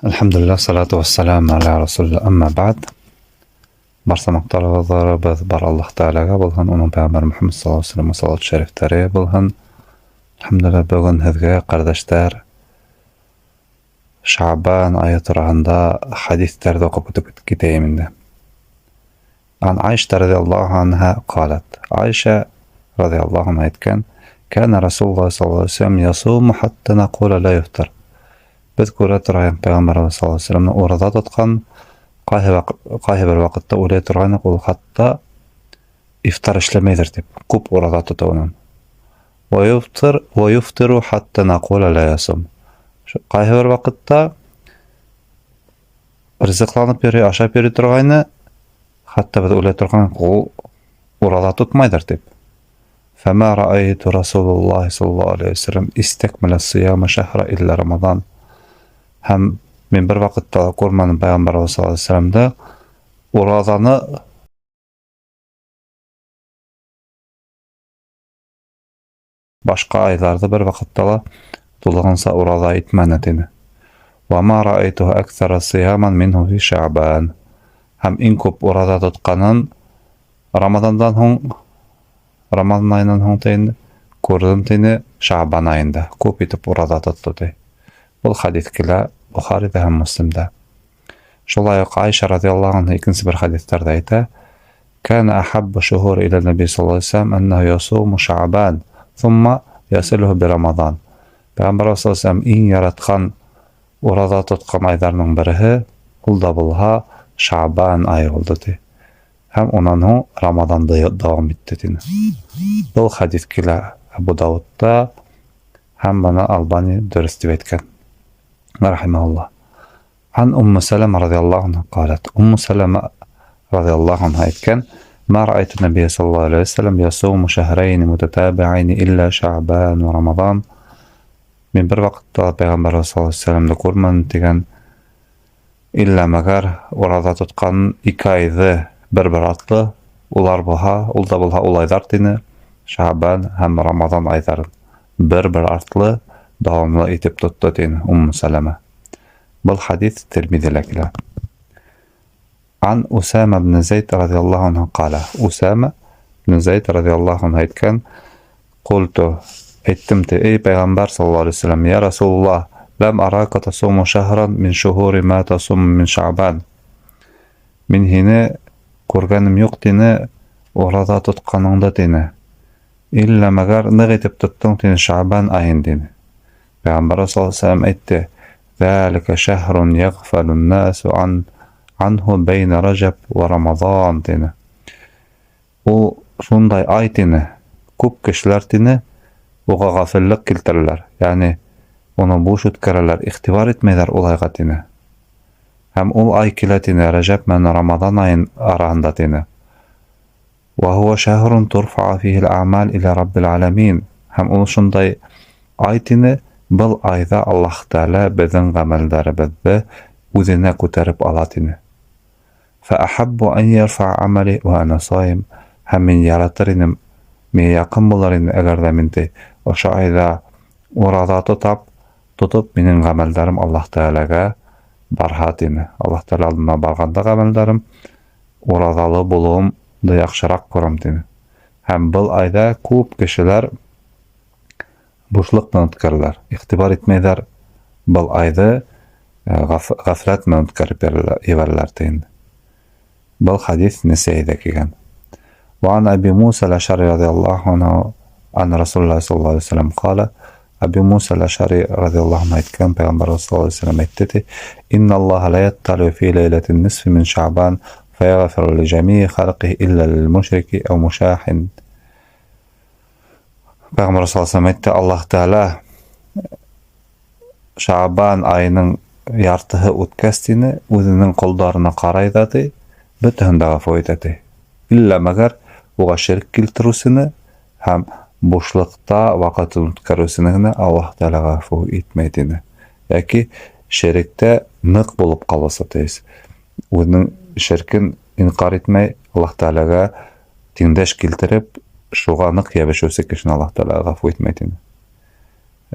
Әлхәмдүлилләһ, салату вассалам аля расулилlah, әммә бәғд. Барса маҡтауларыбыҙ бар Аллаһ Тәғәләгә булһын, уның пәйғәмбәре Мөхәммәд саллаллаһу алейһи вәсәлләм салават шәрифтәре булһын. Әлхәмдүлилләһ, бөгөн һеҙгә, ҡәрҙәштәр, Шабан айы тураһында хәдиҫтәрҙе уҡып үтеп китәйем инде. Ан Айша радиаллаһу анһа ҡалат. Айша радиаллаһу анһа әйткән: "Кана Расулуллаһ саллаллаһу алейһи вәсәлләм ясуму хатта нақула ла юфтар." Беҙ күрә торайыҡ Пәйғәмбәребеҙ саллаллаһу алейһи вәсәлләмне ураҙа тотҡан, ҡайһы бер ваҡытта уйлай торғайныҡ, ул хатта ифтар эшләмәйҙер тип, күп ураҙа тотоуынан. Ва юфтир ва юфтиру хатта нақула ла ясум. Ҡайһы бер ваҡытта ризыҡланып йөрөй, ашап йөрөй торғайны, хатта беҙ уйлай торған, ул ураҙа тотмайҙыр тип. Фәмә раайту Расулуллаһ саллаллаһу алейһи вәсәлләм истәкмәлә сияма шәһра илля Рамаҙан. Һәм мин бер ваҡытта ла күрмәнем Пәйғәмбәребеҙ саллаллаһу алейһи вәсәлләмде ураҙаны башҡа айҙарҙы бер ваҡытта ла тулыһынса ураҙа итмәне тине. Ва ма раайтуху акthара сияман минһу фи Шәбан. Һәм иң күп ураҙа тотҡанын Рамаҙандан һуң, Рамаҙан айынан һуң тине, күрҙем тине Шәбан айында күп итеп ураҙа тотто ти. Был хәдиҫ килә Бухариҙа һәм Муслимда. Шулай уҡ Айша радиаллаһу анһа икенсе бер хәдиҫтәрҙә әйтә: "Кана ахаббу шуһур иля наби саллаллаһу алейһи вәсәлләм аннаһу ясуму Шәбан, thumma ясилуху би Рамаҙан." Пәйғәмбәр саллаллаһу алейһи вәсәлләм иң яратҡан ураҙа тотҡан айҙарының береһе ул да булһа Шәбан айы булды ти. Һәм унан һуң Рамаҙанды дауам итте тине. Был хәдиҫ килә Әбу Дауыдта һәм быны Албани дөрөҫ тип әйткән. Рахимаһуллаһ. Ан Умму Сәләмә радиаллаһу анһа ҡалат. Умму Сәләмә радиаллаһу анһа әйткән: "Ма раайту набия саллаллаһу алейһи вәсәлләм ясуму шәһрәйни мутатабиғайни илля Шәбан ва Рамаҙан." Мин бер ваҡытта ла Пәйғәмбәр саллаллаһу алейһи вәсәлләмде күрмәнем тигән, илля мәгәр ураҙа тотҡан ике айҙы бер-бер атлы, улар булһа, ул да булһа ул айҙар тине, Шәбан һәм Рамаҙан айҙарын бер-бер артлы дауамлы итеп тотто тине Умму Сәләмә. Был хәдиҫ Тирмиҙилә килә. Ан Усама ибн Зайд радиаллаһу анһу ҡала. Усама ибн Зайд радиаллаһу анһу әйткән: "Ҡулту, әйттем ти, эй Пәйғәмбәр саллаллаһу алейһи вәсәлләм, я Расулуллаһ, ләм арака тасуму шәһран мин шуһури ма тасуму мин Шәбан." Мин һине күргәнем юҡ тине, ураҙа тотҡаныңды тине. Илля мәгәр ныҡ итеп тоттоң тине Шәбан айын тине. Пәйғәмбәр саллаллаһу алейһи вәсәлләм әйтте: "Залика шәһрун яғфалу н-насу анһу бәйнә Раҗаб ва Рамаҙан" тине. Ул шундай ай тине, күп кешеләр тине уға ғафиллыҡ килтерәләр, ягъни уны буш үткәрәләр, иғтибар итмәйҙәр ул айға тине. Һәм ул ай килә тине Рәҗәб менән Рамаҙан айын араһында тине. Ва һуа шәһрун турфа фихи ал-аъмал иля раббил аламин. Һәм ул шундай ай тине, был айҙа Аллаһ Тәғәлә беҙҙең ғәмәлдәребеҙҙе үҙенә күтәреп ала тине. Фә ахаббу ан ярфа амали ва ана саим. Һәм мин яратыр инем, миңә яҡын булыр ине, әгәр ҙә мин ти ошо айҙа ураҙа тотоп минең ғәмәлдәрем Аллаһ Тәғәләгә барһа тине. Аллаһ Тәғәлә алдына барғанда ғәмәлдәрем ураҙалы булыуымды яҡшыраҡ күрәм тине. Һәм был айҙа күп кешеләр бушлыҡ менән үткәрәләр, иғтибар итмәйҙәр, был айҙы ғәфләт менән үткәреп ебәрәләр тине. Был хәдиҫ Нәсәйҙә килгән. Ва ан Әби Муса ал-Ашари радиаллаһу анһу ан Расулуллаһ саллаллаһу алейһи вәсәлләм ҡала. Әби Муса ал-Ашари радиаллаһу анһу әйткән, Пәйғәмбәр саллаллаһу алейһи вәсәлләм әйтте ти: "Инналлаһа ла ятталиу фи ләйләтин нисфи мин Шәбан фәйғфиру ли жәмиғи халҡиһи илля лил мушрики ау мушахин." Пәйғәмбәр саллаллаһу алейһи вәсәлләм әйтте, Аллаһ Тәғәлә Шәбан айының яртыһы үткәс тине, үҙенең ҡолдарына ҡарай ҙа ти, бөтәһен дә ғәфү итә ти. Илля мәгәр уға ширк килтереүсене һәм бушлыҡта ваҡытын үткәреүсене генә Аллаһ Тәғәлә ғәфү итмәй тине. Йәки ширектә ныҡ булып ҡалыусы тейеш. Үҙенең ширкен инҡар итмәй, Аллаһ Тәғәләгә тиңдәш килтереп, шуға ныҡ йәбешеүсе кешене Аллаһ Тәғәлә ғәфү итмәй тине.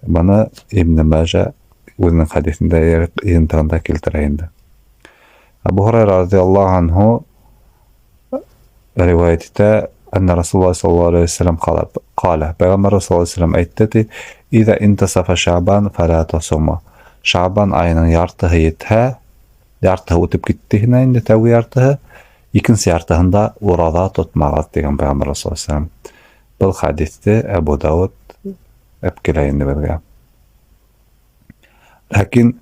Быны Ибн Мажа үҙенең хәдиҫендә йыйынтығында килтерә инде. Әбу Һурайра радиаллаһу анһу риүәйәт итә, әннә Расулуллаһ саллаллаһу алейһи вәсәлләм ҡала, ҡала, Пәйғәмбәр саллаллаһу алейһи вәсәлләм әйтте ти, "Иҙа интасафа Шәбан фәлә тасуму." Шәбан айының яртыһы етһә, яртыһы үтеп китте һинә инде тәүге яртыһы, икенсе яртыһында ураҙа тотмағыҙ тигән Пәйғәмбәр саллаллаһу алейһи вәсәлләм. Был хәдиҫте Әбу Дауд әп килә инде беҙгә. Ләкин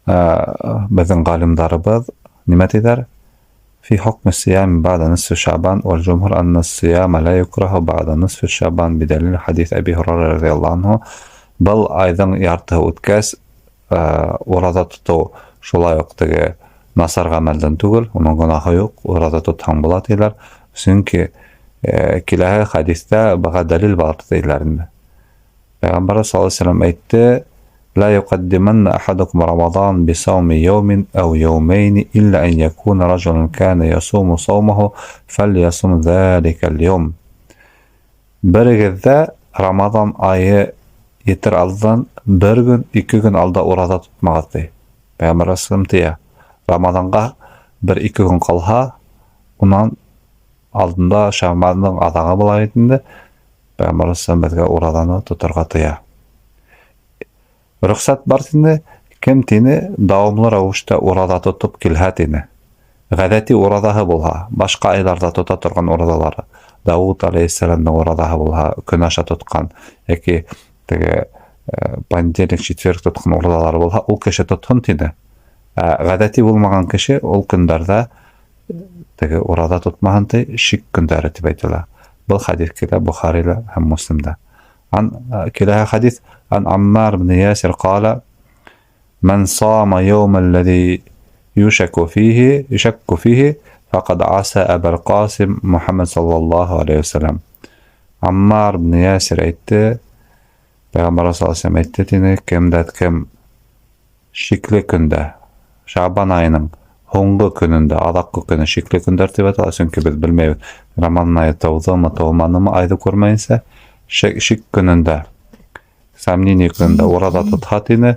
беҙҙең ғалимдарыбыҙ нимә тиҙәр? Фи хукми сиям ба'да нисфи Шабан вал джумхур анна сияма ла юкраһу ба'да нисфи Шабан бидәлил хадис Әби Һурайра радиаллаһу анһу. Был айҙың яртыһы үткәс, ураҙа тотоу шулай уҡ теге насар ғәмәлдән түгел, уның гонаһы юҡ, ураҙа тотһаң була тиҙәр. Сөнки киләһе хәдиҫтә быға дәлил бар тиҙәр инде. Пәйғәмбәр саллаллаһу алейһи вәсәлләм әйтте: "Ла юқаддиманна ахадукум Рамадан бисауми яумин ау яумейни илля ан якуна раджулан кана ясуму саумаху фальясум залика аль-яум." Берегеҙ ҙә Рамадан айы етер алдан бер көн, ике көн алда ураҙа тотмағыҙ ти. Пәйғәмбәр алейһиссәлам тия. Рамаданға бер-ике көн ҡалһа, унан алдында Шәғбандың аҙағы була бит инде. Пәйғәмбәр алейһиссәлам беҙгә ураҙаны тоторға тыя. Рөхсәт бар тине, кем тине дауамлы рәүештә ураҙа тотоп килһә тине. Ғәҙәти ураҙаһы булһа, башҡа айҙарҙа тота торған ураҙалары, Дауыт алейһиссәләмдең ураҙаһы булһа, көн аша тотҡан, йәки теге понедельник, четверг тотҡан ураҙалары булһа, ул кеше тотһон тине. Ә ғәҙәти булмаған кеше ул көндәрҙә теге ураҙа тотмаһын ти, шик көндәре тип әйтелә. Был хәдиҫ килә Бухарила һәм Муслимда. Ан киләһе хәдиҫ ан Аммар ибн Ясир ҡала: "Ман сама йawма аллази юшаку фихи юшакку фихи фақад аса Әбәл Ҡасим Мухаммад саллаллаһу алейһи вәсәлләм." Аммар ибн Ясир әйтте, Пәйғәмбәр саллаллаһу алейһи вәсәлләм әйтте тине, кем дә кем шикле көндә, Шабан айының һуңғы көнөндә, аҙаҡҡы көнө шикле көндәр тип атала, сөнки беҙ белмәйбеҙ, Рамаҙан айы тыуҙымы, тыуманымы, айҙы күрмәйенсә, шик көнөндә, сомнение көнөндә ураҙа тотһа тине,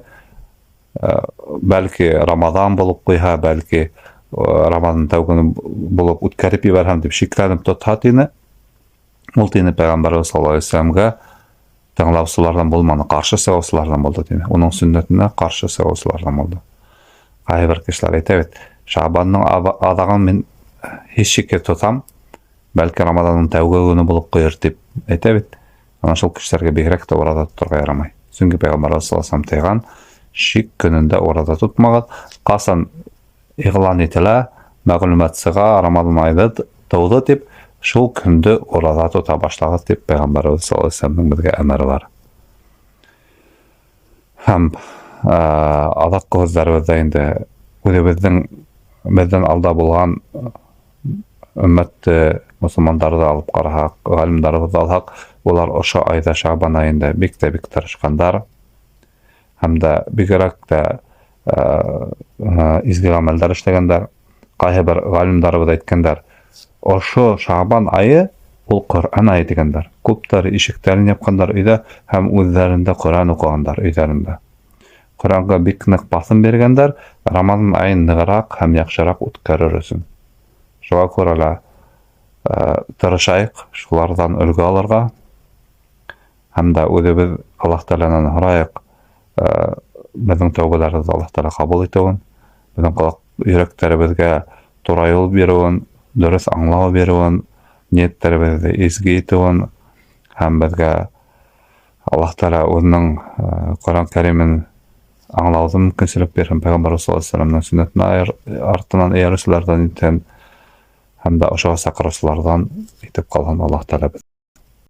бәлки Рамаҙан булып ҡуйһа, бәлки Рамаҙан тәү көнө булып үткәреп ебәрһәм тип шикләнеп тотһа тине, ул тине Пәйғәмбәрбеҙ саллаллаһу алейһи вәсәлләмгә тыңлаусыларҙан булманы, ҡаршы сығыусыларҙан булды тине. Уның сөннәтенә ҡаршы сығыусыларҙан булды. Ҡайһы бер кешеләр әйтә бит, Шабандың аҙағын мин һис шикһеҙ тотам, бәлки Рамаҙандың тәүге көнө булып ҡуйыр тип әйтә бит. Ана шул кешеләргә бигерәк тә ураҙа тоторға ярамай. Сөнки Пәйғәмбәрбеҙ саллаллаһу алейһи вәсәлләм тыйған, шик көнөндә ураҙа тотмағыҙ. Ҡасан иғлан ителә, мәғлүмәт сыға, Рамаҙан айы тыуҙы тип, шул көндө ураҙа тота башлағыҙ тип Пәйғәмбәрбеҙ саллаллаһу алейһи вәсәлләмдең беҙгә әмере бар. Һәм аҙаҡҡы һүҙҙәребеҙҙә инде үҙебеҙҙең беҙҙән алда булған өммәтте, мосолмандарҙы алып ҡараһаҡ, ғалимдарыбыҙҙы алһаҡ, улар ошо айҙа Шабан айында бик тә бик тырышҡандар. Һәм дә бигерәк тә изге ғәмәлдәр эшләгәндәр. Ҡайһы бер ғалимдарыбыҙ әйткәндәр, ошо Шабан айы ул Ҡөрьән айы тигәндәр. Күптәр ишектәрен япҡандар өйҙә һәм үҙҙәрендә Ҡөрьән уҡығандар өйҙәрендә. Ҡөрьәнгә бик ныҡ баҫым биргәндәр, Рамаҙан айын нығыраҡ һәм яҡшыраҡ үткәрер өсөн. Шуға күрә лә тырышайыҡ шуларҙан өлгө алырға һәм дә үҙебеҙ Аллаһ Тәғәләнән һорайыҡ, беҙҙең тәүбәләребеҙҙе Аллаһ Тәғәлә ҡабул итеүен, беҙҙең ҡолаҡ йөрәктәребеҙгә тура юл биреүен, дөрөҫ аңлау биреүен, ниәттәребеҙҙе изге итеүен һәм беҙгә Аллаһ Тәғәлә үҙенең Ҡөрьән Кәримен аңлауҙы мөмкинселек бирһен, Пәйғәмбәр саллаллаһу алейһи вәсәлләмдең сөннәтенә артынан эйәреүселәрҙән итһен һәм дә ошоға саҡырыусыларҙан итеп ҡалһын Аллаһ Тәғәлә.